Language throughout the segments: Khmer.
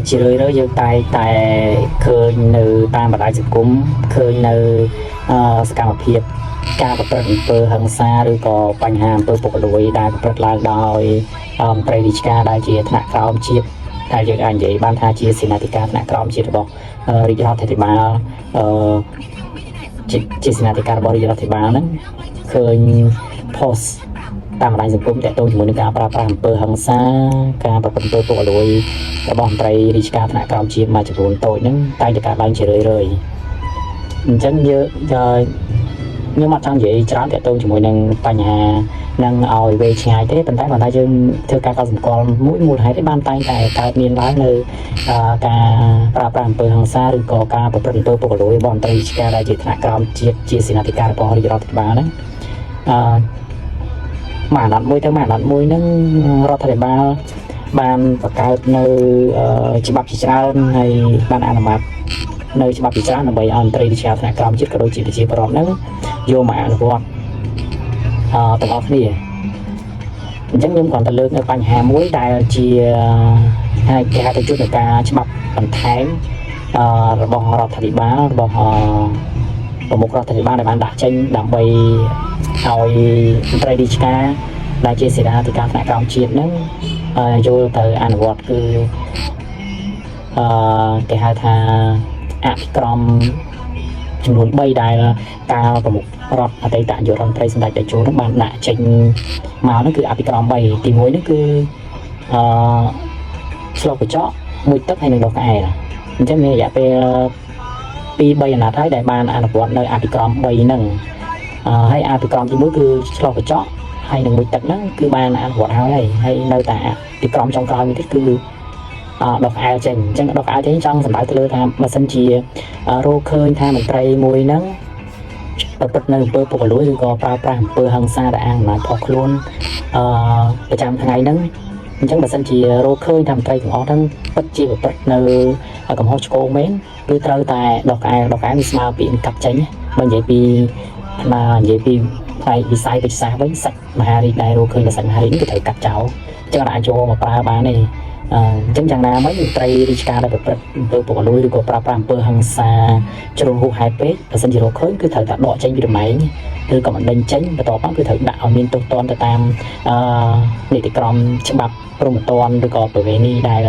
ជារឿយៗយើងតែងតែឃើញនៅតាមបណ្ដាញសង្គមឃើញនៅសកម្មភាពការប្រព្រឹត្តអំពើហិង្សាឬក៏បញ្ហាអំពើពុករលួយដែលប្រព្រឹត្តឡើងដោយមន្ត្រីរាជការដែលជាថ្នាក់ក្រោមជាតិដែលយើងអាចនិយាយបានថាជាសេនាធិការថ្នាក់ក្រោមជាតិរបស់រាជរដ្ឋាភិបាលអឺជាសេនាធិការរបស់រាជរដ្ឋាភិបាលហ្នឹងឃើញ post តាមបណ្ដាញសង្គមតាក់ទងជាមួយនឹងការប្រើប្រាស់អំពើហិង្សាការប្រព្រឹត្តអំពើពុករលួយរបស់មន្ត្រីរាជការថ្នាក់ក្រោមជាតិមួយចំនួនតូចហ្នឹងតែងតែកើតឡើងជារឿយៗអញ្ចឹងយើងខ្ញុំអត់ចង់និយាយច្រើនតាក់ទងជាមួយនឹងបញ្ហានឹងឲ្យវែងឆ្ងាយទេប៉ុន្តែបើថាយើងធ្វើការកត់សម្គាល់មួយមូលហេតុឯបានតែងតែកើតមានឡើងនៅការប្រើប្រាស់អំពើហិង្សាឬក៏ការប្រព្រឹត្តអំពើពុករលួយរបស់មន្ត្រីរាជការដែលជាថ្នាក់ក្រោមជាតិជាសេនាធិការរបស់រាជរដ្ឋាភិបាលហ្នឹងអឺ មួយអាណត្តិមួយទៅមួយអាណត្តិមួយហ្នឹងរដ្ឋាភិបាលបានបង្កើតនៅច្បាប់ជាច្រើនហើយបានអនុម័តនៅច្បាប់ជាច្រើនដើម្បីឲ្យមន្ត្រីរាជការថ្នាក់ក្រោមជាតិក៏ដូចជាប្រជាពលរដ្ឋហ្នឹងយកមកអនុវត្តទាំងអស់គ្នាអញ្ចឹងខ្ញុំគ្រាន់តែលើកនៅបញ្ហាមួយដែលជាហើយគេហៅថាជួបនឹងការច្បាប់បន្ថែមរបស់រដ្ឋាភិបាលរបស់ប្រមុខរដ្ឋាភិបាលដែលបានដាក់ចេញដើម្បីឲ្យមន្ត្រីរាជការដែលជាសេនាធិការថ្នាក់ក្រោមជាតិហ្នឹងយល់ទៅអនុវត្តគឺគេហៅថាអភិក្រមចំនួន3ដែលកាលប្រមុខរដ្ឋអតីតនាយករដ្ឋមន្ត្រីសម្ដេចតេជោនឹងបានដាក់ចេញមកហ្នឹងគឺអភិក្រម3ទី1ហ្នឹងគឺអឺឆ្លុះកញ្ចក់មួយទឹកហើយនឹងដោះក្អែលអញ្ចឹងមានរយៈពេល2 3អាណត្តិហើយដែលបានអនុវត្តនៅអភិក្រម3ហ្នឹងហើយអភិក្រមទី1គឺឆ្លុះកញ្ចក់ហើយនឹងមួយទឹកហ្នឹងគឺបានអនុវត្តហើយហើយនៅតែអភិក្រមចុងក្រោយមួយទៀតគឺដោះក្អែលចេញអញ្ចឹងដោះក្អែលចេញចង់សម្ដៅទៅលើថាបើសិនជារកឃើញថាមន្ត្រីមួយហ្នឹងប្រព្រឹត្តនៅអំពើពុករលួយឬក៏ប្រើប្រាស់អំពើហិង្សាដែលអាងអំណាចផុសខ្លួនប្រចាំថ្ងៃហ្នឹងអញ្ចឹងបើសិនជារកឃើញថាមន្ត្រីទាំងអស់ហ្នឹងពិតជាប្រព្រឹត្តនៅកំហុសឆ្គងមែនគឺត្រូវតែដោះក្អែលដោះក្អែលវាស្មើពីកាត់ចេញបើនិយាយពីមកនិយាយពីផ្នែកវិស័យវិទ្យាសាស្ត្រវិញសាច់មហារីកដែលរកឃើញថាសាច់មហារីកនេះគឺត្រូវកាត់ចោលអញ្ចឹងអាចចូលមកប្រើបានទេអញ្ចឹងយ៉ាងណាមិញមន្ត្រីរាជការដែលប្រព្រឹត្តអំពើពុករលួយឬក៏ប្រើប្រាស់អំពើហិង្សាជ្រុលហួសហេតុពេកបើសិនជារកឃើញគឺត្រូវតែដកចេញពីតំណែងឬក៏បណ្ដេញចេញបន្ទាប់មកគឺត្រូវដាក់ឲ្យមានទោសទណ្ឌទៅតាមនីតិក្រមច្បាប់ព្រហ្មទណ្ឌឬក៏ប្រវេណីដែល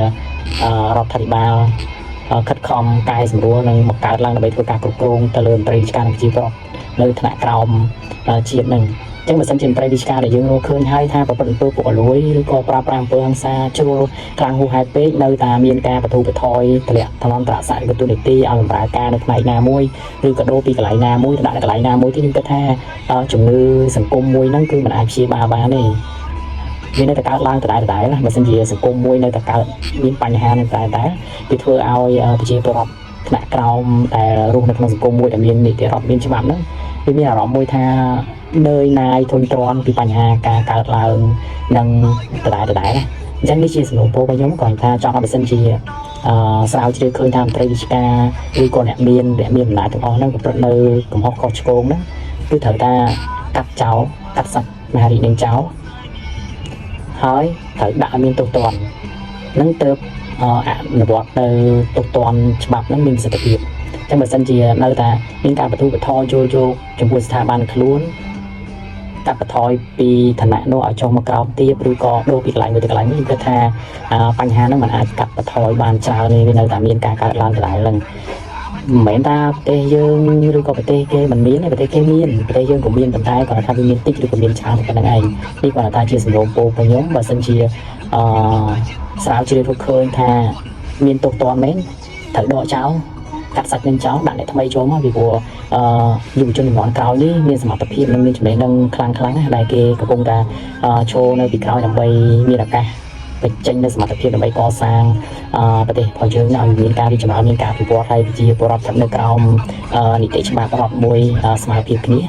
រដ្ឋាភិបាលខិតខំកែសម្រួលនិងបង្កើតឡើងដើម្បីធ្វើការគ្រប់គ្រងទៅលើមន្ត្រីរាជការនិងប្រជាពលរដ្ឋនៅថ្នាក់ក្រោមជាតិនឹងអញ្ចឹងបើសិនជាមន្ត្រីរាជការដែលយើងរកឃើញហើយថាប្រព្រឹត្តអំពើពុករលួយឬក៏ប្រើប្រាស់អំពើហិង្សាជ្រុលខ្លាំងហួសហេតុពេកនៅតែមានការបន្ធូរបន្ថយតម្លាក់ថ្លន្តរស័ក្តិឬក៏ទូនីតិឲ្យបម្រើការនៅផ្នែកណាមួយឬក៏ដូរពីកន្លែងណាមួយទៅដាក់នៅកន្លែងណាមួយទៀតខ្ញុំគិតថាជំងឺសង្គមមួយហ្នឹងគឺមិនអាចព្យាបាលបានទេវានៅតែកើតឡើងដដែលដដែលណាបើសិនជាសង្គមមួយនៅតែកើតមានបញ្ហានៅតែតែវាធ្វើឲ្យប្រជាពលរដ្ឋថ្នាក់ក្រោមដែលរស់នៅក្នុងសង្គមមួយដែលមាននីតិរដ្ឋមានច្បាប់ហ្នឹងវាមានអារម្មណ៍មួយថានឿយណាយធុញទ្រាន់ពីបញ្ហាការកើតឡើងនឹងដដែលដដែលណាអញ្ចឹងនេះជាសំណូមពររបស់ខ្ញុំគ្រាន់ថាចង់ឲ្យបើសិនជាស្រាវជ្រាវឃើញថាមន្ត្រីរាជការឬក៏អ្នកមានអំណាចទាំងអស់ហ្នឹងប្រព្រឹត្តនៅកំហុសខុសឆ្គងហ្នឹងគឺត្រូវថាកាត់ចោលកាត់សាច់មហារីកនឹងចោលហើយត្រូវដាក់ឲ្យមានទោសទណ្ឌហ្នឹងទៅអនុវត្តនៅទោសទណ្ឌច្បាប់ហ្នឹងមានប្រសិទ្ធភាពអញ្ចឹងបើសិនជានៅតែមានការបន្ធូរបន្ថយចូលយកចំពោះស្ថាប័នខ្លួនកាត់បន្ថយពីឋានៈនោះឲ្យចុះមកក្រោមទាបឬក៏ដូរពីកន្លែងមួយទៅកន្លែងមួយខ្ញុំគិតថាបញ្ហាហ្នឹងมันអាចកាត់បន្ថយបានច្រើនទេវានៅតែមានការកើតឡើងដដែលហ្នឹងមិនមែនថាប្រទេសយើងឬក៏ប្រទេសគេមិនមានទេប្រទេសគេមានប្រទេសយើងក៏មានប៉ុន្តែគាត់ថាវាមានតិចឬក៏មានច្រើនតែប៉ុណ្្នឹងឯងនេះគាត់ថាជាសំណូមពររបស់ខ្ញុំបើសិនជាស្រាវជ្រាវធ្វើឃើញថាមានទោសទណ្ឌមែនត្រូវដកចោលកាត់សាច់នឹងចោលដាក់អ្នកថ្មីចូលមកពីព្រោះយុវជនជំនាន់ក្រោយនេះមានសមត្ថភាពនិងមានចំណេះដឹងខ្លាំងខ្លាំងណាស់ដែលគេកំពុងតែឈរនៅពីក្រោយដើម្បីមានឱកាសបញ្ចេញនូវសមត្ថភាពដើម្បីកសាងប្រទេសរបស់យើងឲ្យមានការរីកចម្រើនមានការអភិវឌ្ឍហើយប្រជាពលរដ្ឋស្ថិតនៅក្រោមនីតិច្បាប់រដ្ឋមួយស្មើភាពគ្នា។